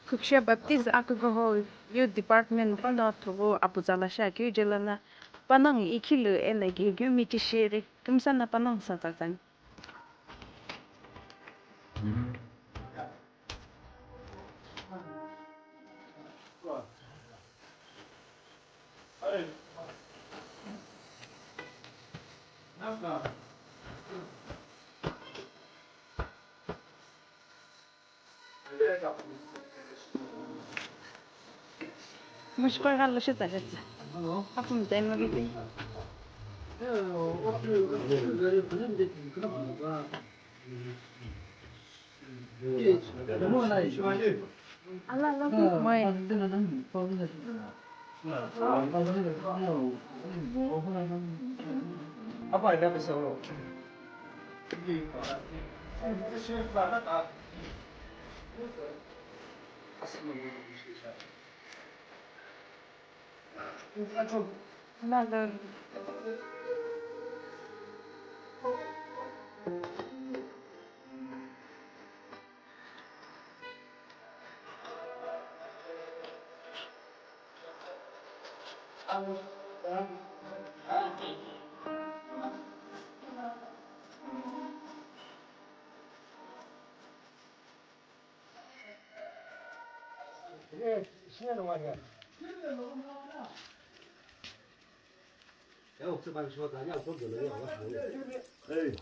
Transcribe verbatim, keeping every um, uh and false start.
Khukushe Baptist Akugo Hall Youth Department pano thughu apuza la shiakeu jelo no panongu ikhilu eno keu keu michishighi kümsa no panongu sa tsatsani. Mushkoi galo shi tsa shi tsa. Apu mzai ma bibi. Ala la moe. Apa ina pesa ro? Hey.